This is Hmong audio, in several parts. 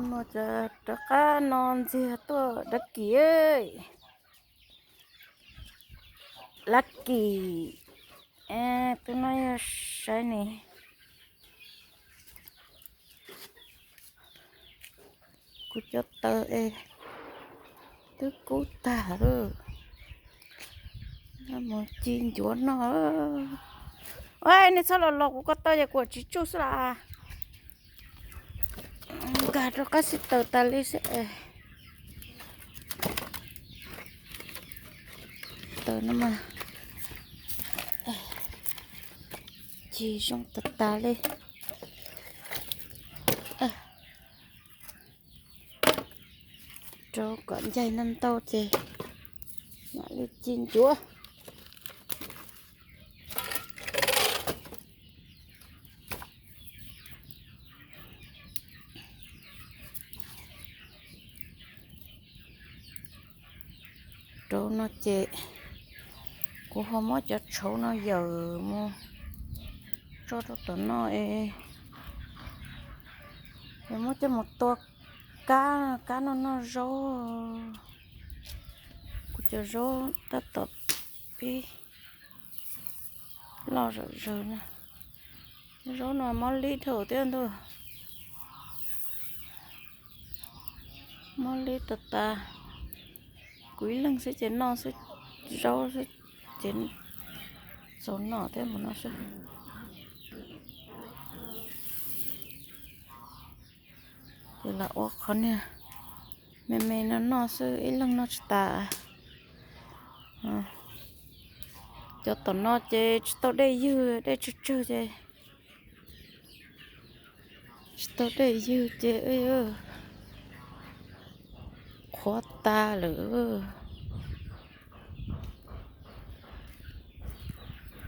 Mus rov qab no ntxiag tuaj dab kim. Lab kim, tus no yog saib ne. Kuv cov taws es twb kub tag lawm. Mus ci ncuav noj. Nej txhob los los kuv ko taw ces kuv tsis tsuj xwb las. Nkag rau qab xib taws tas li xwb. Taws no mas ci zoo tas tas li. Rau kom ncaig ntau ntau ces mam li ci ncuav. Rau no ces kuv ho muab cov tshauv no yawm mus tso rau tom no es muab coj mus tua kab, kab noj noj zaub. Kuv cov zaub tab tom pib loj zom zaws na. Zaub no mob lib dhau thiab ntuj. Mob lib tas tas. Kuv ib leeg xwb ces noj xwb, zaub xwb ces txaus noj thiab mus no xwb. Ces lam ua qhov niag me me no noj xwb, ib leeg noj tsis tas. Cov tom no ces tsis tau dej ywg, dej tsawg tsawg ces tsis tau dej ywg ces qhuav tas lawm.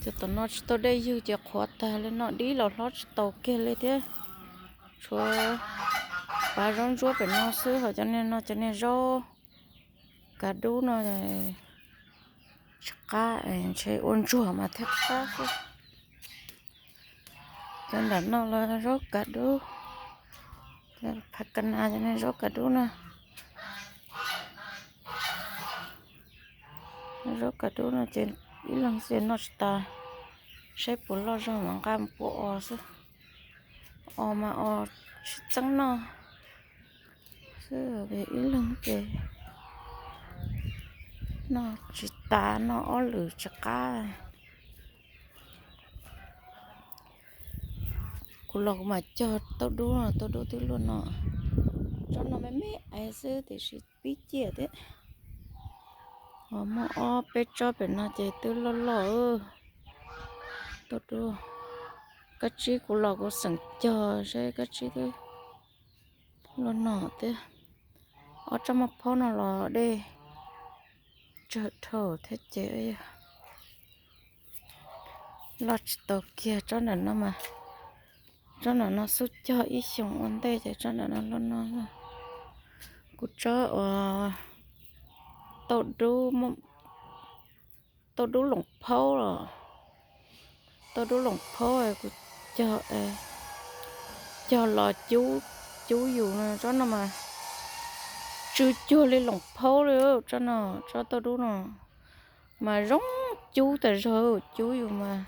Cov tom no tsis tau dej ywg ces qhuav tag li no, dib los hlob tsis taus kiag li thiab. Tshuav pav zaub ntsuab pem no xwb, ho cov niag no cov niag zaub kav dub no tsis qab, ntshe ua ntsuag mas thiaj qab xwb. Cov nram no los zaub kav dub, phav ka nas cov niag zaub kav dub no. Zaub kav dub no ces ib leeg xwb noj tsis tas, saib puas loj zog mas nqa mus pub os xwb. Os mas os sib txeeb noj xwb, ib leeg ces noj tsis tas, noj ob lwm tsis qab. Kuv los kuv mam cog tauj dub, tauj dub twb luaj no. Tsob no me me xwb tiam sis pib ciaj thiab. Ho muaj ob peb tsob pem no ces twb loj loj. Tauj dub, kab tsib kuv los kuv xeem cog saib kab tsib twb luaj no thiab. Ob tsob maj phaub no los dej tsawg dhau thiab ces loj tsis tau kiag tsob ntawm no mas. Tsob ntawm no xub cog ib xyoos ua ntej ces tsob ntawm no luaj no. Kuv tsob uas tauj dub, tauj dub loos phaub los, tauj dub loos phaub kuv cog, cog los cub, cub yus no, tsob no mas tsw cuag li loos phaub li. Tsob no, tsob tauj dub no mas zoo cub tas zog, cub yus mas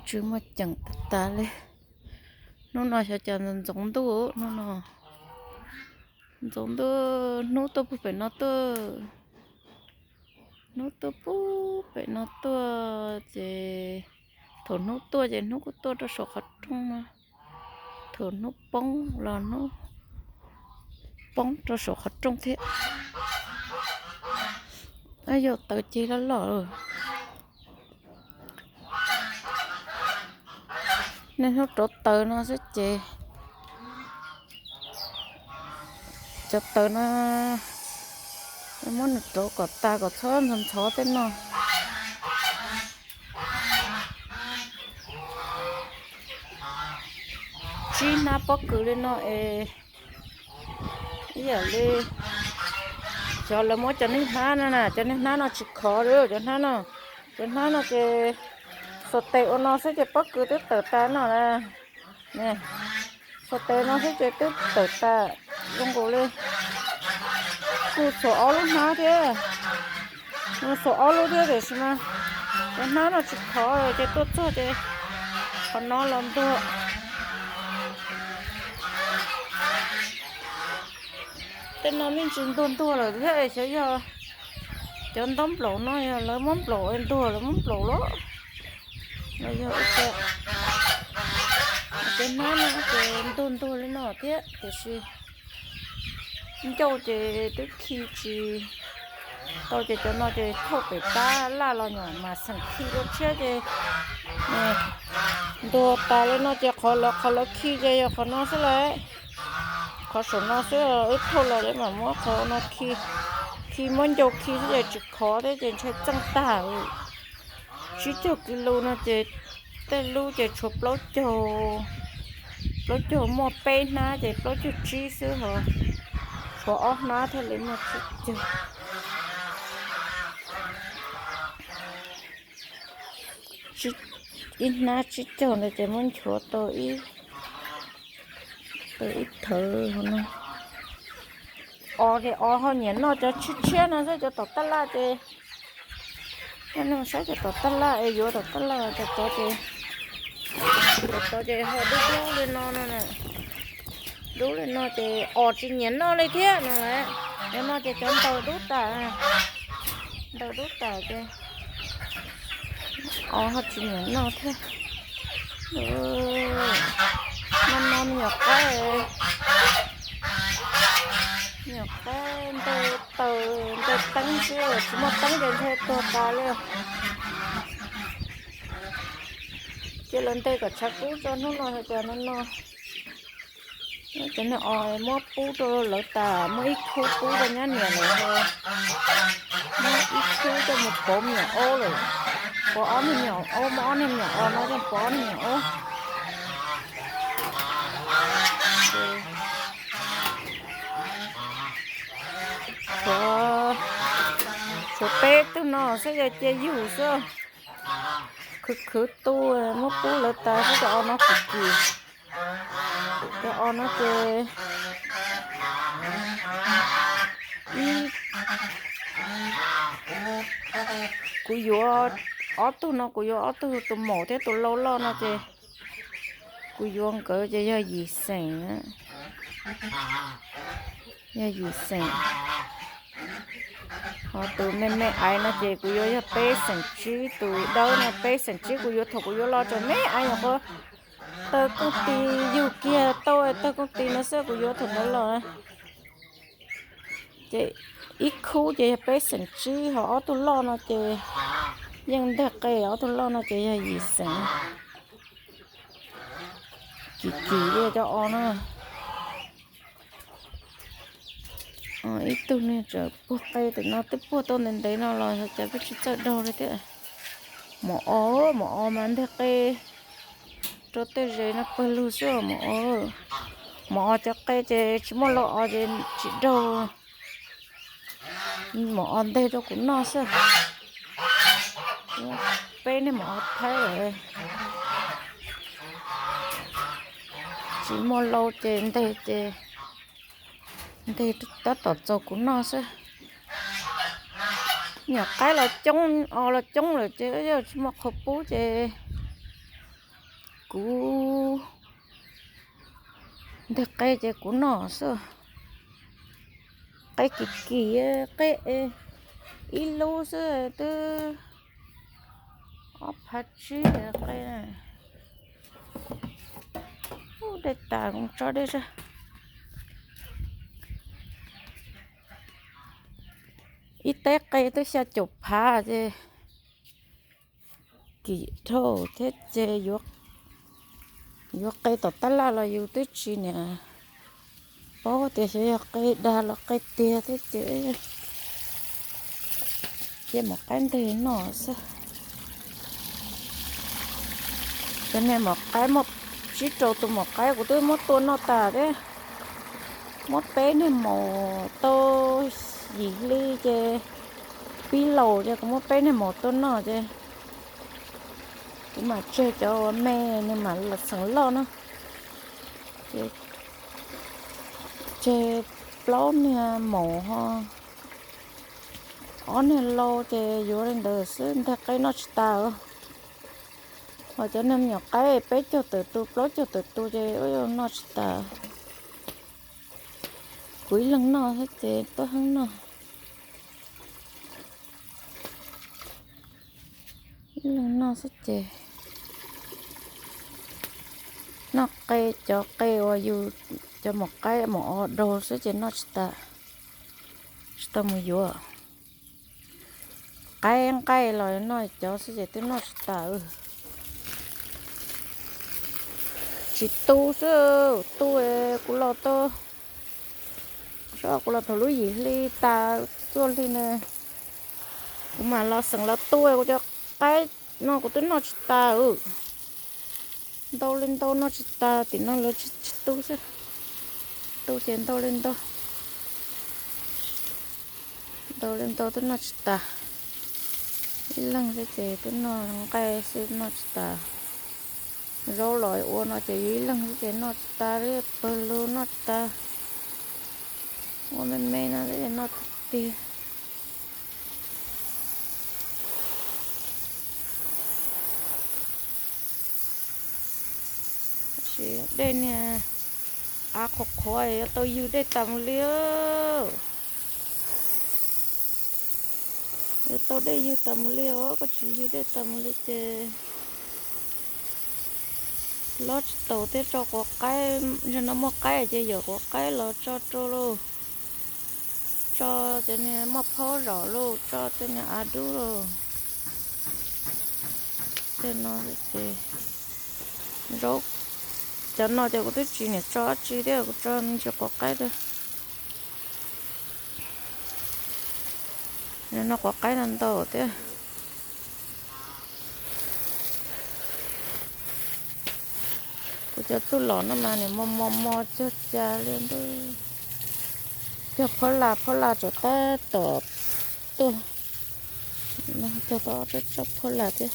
tsw muaj ceem tas tas li. Hnub no xyov cas ntxoov ntuj, hnub no ntxoov ntuj, hnub tuaj puag pem no tuaj, hnub tuaj puag pem no tuaj ces thaum hnub tuaj ces hnub kuj tuaj rau saum qhov rooj no, thaum hnub poob los hnub poob rau saum qhov rooj thiab. Yog taws ceg loj loj. Niaj hnub rauv taws no xwb ces cov taws no muab nws rauv kom tas kom txhob ntxhov ntxhov tej no. Tsib hnab pob kws li no es ib yam li xyov lawv muab cov niag hnab no na, cov niag hnab no tsis khov li cov hnab no. Cov hnab no ces xuas tes ua no xwb ces pob kws twb tawm tas no na. Txhuam tes no xwb ces twb tawm tas zoo nkaus li. Kuj txhuam ob lub hnab thiab, no txhuam ob lub thiab tiam sis mas cov hnab no tsis khov ces tuaj txog ces qhov no los ntuag. Tej no me ntsis ntuag ntuag lawm thiab, xyov yog cov ntaub nplaum no yog lawv muab nplaum ntuag lawv muab nplaum los, los yog ua cas. Cov hnab no ces ntuag ntuag li no thiab tiam sis ncauj ces twb khi tsis tau ces cov no ces thauj pem tab laj los nyuam mas xeem khi dua tshiab ces ntuag tas li no ces qhov lawv, qhov lawv khi ces yog qhov no xwb lauj. Qhov saum no xwb wb thauj los lawv mam muab qhov no khi, khi muab ncau khi xwb ces tsis khov thiab ces ntshai txeej tag. Tsib caug kis lus no ces tej lub ces tshuav plaub caug, plaub caug muaj peb hnab ces plaub caug tsib xwb ho, tshuav ob hnab thiaj li muaj tsib caug. Ib hnab tsib caug ntawd ces muab nchuav tau ib, tau ib thawv no. Os ces os ho nyiam noj cov tshiab tshiab no xwb, cov tom tab laj ces, nej saib cov tom tab laj es yuav tom tab laj cov tod ces, cov tod ces ho dub dub li no no, dub li no ces os tsis nyiam noj li thiab no. Cov no ces cov ntaws dub tas, ntaws dub tas ces os ho tsis nyiam noj thiab. No no me nyuam qaib, me nyuam qaib ntawg taws ntawg teeb xwb, tsis muaj teeb ces ntshai tuag tas li. Cia lawv nteg kom tshav kub tso hnub no, cov no no. Cov niag os muab pub rau lawv tas, muab ib khub pub rau nyab niam lawm, muab ib khub coj mus pauv me nyuam aub lawm. Pauv ob niag me nyuam aub, muab ob niag me nyuam os no coj pauv ob niag me nyuam aub. Tshuav, tshuav peb tug no xwb yog cia yug xwb. Khwv khwv tu, muab pub lawv tas xwb, cov os no kim kim. Cov os no ces ib, kuv yuav ob tug no, kuv yuav ob tug, tus maum thiab tus lau loj no ces kuv yuav nkawd ces yog yim xeem, yog yim xeem. Ho tus me me aiv no ces kuv yuav yog peb xeem tsib, tus dawb no peb xeem tsib, kuv yuav thaum kuv yuav los tseem me aiv nyuam qhuav tawg kooj tis yug kiag tau tawg kooj tis no xwb, kuv yuav thaum ntawd los. Ces ib khub ces yog peb xeem tsib, ho ob tug loj no ces yeej nteg qe, ob tug loj no ces yog yim xeem. Kim kim li cov os no. Ib tug ne tseem puag qe, tus no twb puag tau ntev ntev no los cas kuj tsis txawj daug li thiab. Maum os, maum os mas nteg qe rau tej zes no pawg lug xwb maum os. Maum os cov qe ces tsis muaj lau os ces tsis daug. Maum os nteg rau kuv noj xwb. Peb niag maum os Thaib lawm, tsis muaj lau ces nteg ces nteg tab tom txaus kuv noj xwb. Nyuam qaib los coob, os los coob lawm ces yog tsis muaj qhov pub ces kuv nteg qe ces kuv noj xwb. Qe kim kim, qe ib lub xwb twb ob phav tsib qe. Ub, dej tas, tso dej seb. Ib teb qe twb xya caum phav ces kim dhau thiab ces yuav qe tom tab laj los yus twb tsis niam paub tias xyov yog qe dag los qe tiag thiab ces cia maum qaib nteg noj xwb. Cov niag maum qaib muaj tsib rau tus maum qaib kuv twb muab tua noj tas thiab. Muab peb niag maum tau yim hli ces pib laus ces kuv muab peb niag maum tua noj ces kuv mam tseg cov uas me, nws mam xeem loj na. Ces tseg plaub niag maum ho ob niag lau ces yuav li ntawd xwb, ntag qe noj tsis tas. Ho cov niag me nyuam qaib peb caug tawm tus plaub caug tawm tus ces noj tsis tas. Kuv ib leeg noj xwb ces tuaj heeb noj. Ib leeg noj xwb ces noj qe, cov qe uas yus cov maum qaib maum o daug xwb ces noj tsis tas, tsis tau mus yuav. Qaib nqaij los noj cov xwb ces twb noj tsis tas. Tsis tu xwb, tu kuv los tau, kuv los thaum lub yim hli tas cuaj hli na, kuv mam los xeem los tu kuv cov qaib no kuv twb noj tsis tas. Ntau li ntau noj tsis tas, tim no lawv tsis tu xwb, tu ces ntau li ntau, ntau li ntau twb noj tsis tas. Ib leeg xwb ces twb noj nqaij xwb noj tsis tas. Zaub los ua no ces yus ib leeg xwb ces noj tsis tas li, pawg lug noj tsis tas. Ua me me no xwb ces noj tiag tiag. Tab sis dej niag av qhuav qhuav yuav tau ywg dej tas mus li. Yuav tau dej ywg tas mus li os, koj tsis ywg dej tas mus li ces lob tsis taus thiab. Tso quav qaib, zaum no muaj qaib ces yawm quav qaib los tso rau lauj. Tso cov niag maj phaub zom lauj, tso tej niag av dub lauj. Tej no ces zaub, cov no ces kuv twb tsis niam tso dab tsi thiab, kuv tso me ntsis quav qaib rau. No quav qaib no ntau thiab. Kuv cov txuj lom no mas nim mos mos mos cog cas li ntuj. Cog phab laj, phab laj tsam tab tom tuaj, cog tau ob tsob phab laj thiab.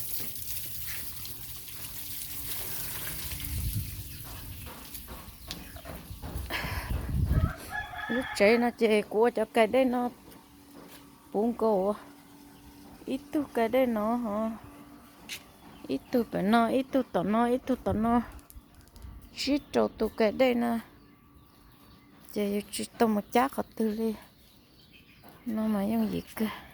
Lub tsev no ces kuv ua cov kais dej no puv nkaus, ib tug kais dej no, ib tug pem no, ib tug tom no, ib tug tom no, tsib rau tus kais dej no, ces yus tsis tau mus cab qhov twg li. No mas yooj yim kawg.